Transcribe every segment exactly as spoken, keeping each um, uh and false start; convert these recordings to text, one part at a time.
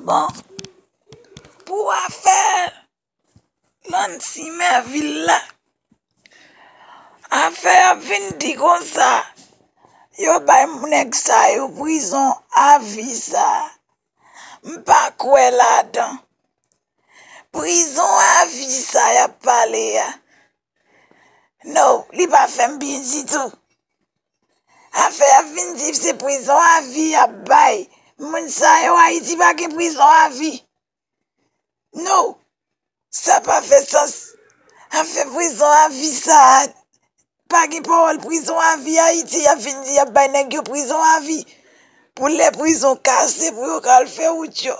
Bon, pou afè Lancy Mervil la, afè y ap vin di konsa, yo bay nèg sa yo prizon avi sa. M pa kwè ladan. Prizon avi sa y ap pale a. No, li pa fè m byen ditou. Afè y ap vin di se prizon avi y ap bay. Moun sa yo, Ayiti pa gen prizon avi. No, sa pa fè sans. Afè prizon avi sa a, pa gen pawòl prizon avi Ayiti, y ap vin di y ap bay nèg yo prizon avi. Pou lè prizon kase, pou yo ka al fè wout yo.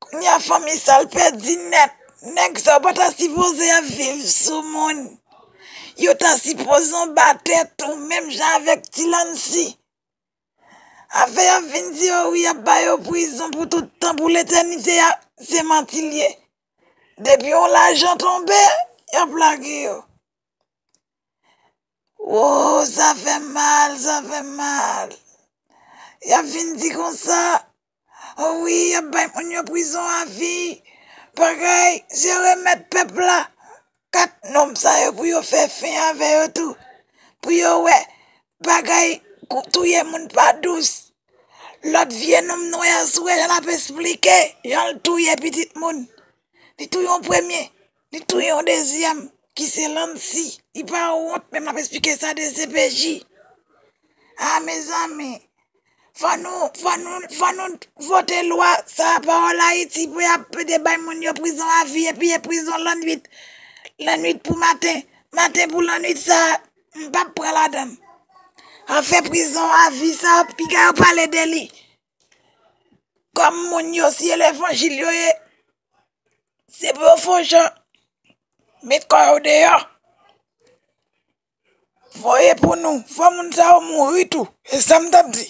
Kounye a fanmi sa l pèdi nèt. Nèg sa yo pa ta sipoze ap viv sou moun. Yo ta sipoze anba tè tou, menm jan avèk Ti Lancy. Afè y ap vin di yo wi, y ap ba yo prizon pou tout tan, pou letènite a, se manti l ye. Depi yon lajan tonbe, y ap lage yo. Wo, sa fè mal, sa fè mal. Y ap vin di konsa, o wi, y ap bay moun yo prizon avi. Bagay, se remèt pèp la. Kat nonm sa yo pou yo fè fen avè yo tou. Pou yo wè, bagay kou-, touye moun pa dous. Lòt vye nonm nou wè a sou wè jan l ap esplike, jan l touye pitit moun. Li touye yon premye, li touye yon dezyèm, ki se Lancy. Li pa wont menm ap esplike sa D C P J. A, mezanmi, fò nou, fò nou, fò nou vote lwa sa, pawòl Ayiti, pou y ap pede bay moun yo prizon avi, epi e prizon lannwit. Lannwit pou maten, maten pou lannwit sa, m p ap pran ladan l. Afè prizon avi sa, piga yo pale de li. Kòm moun yo, si e levanjil yo ye, se pou yo fè yon jan met kò yo deyò. Voye pou nou, fò moun sa yo mouri tou. E sa m t ap di.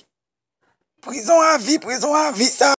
Prizon avi, prizon avi sa.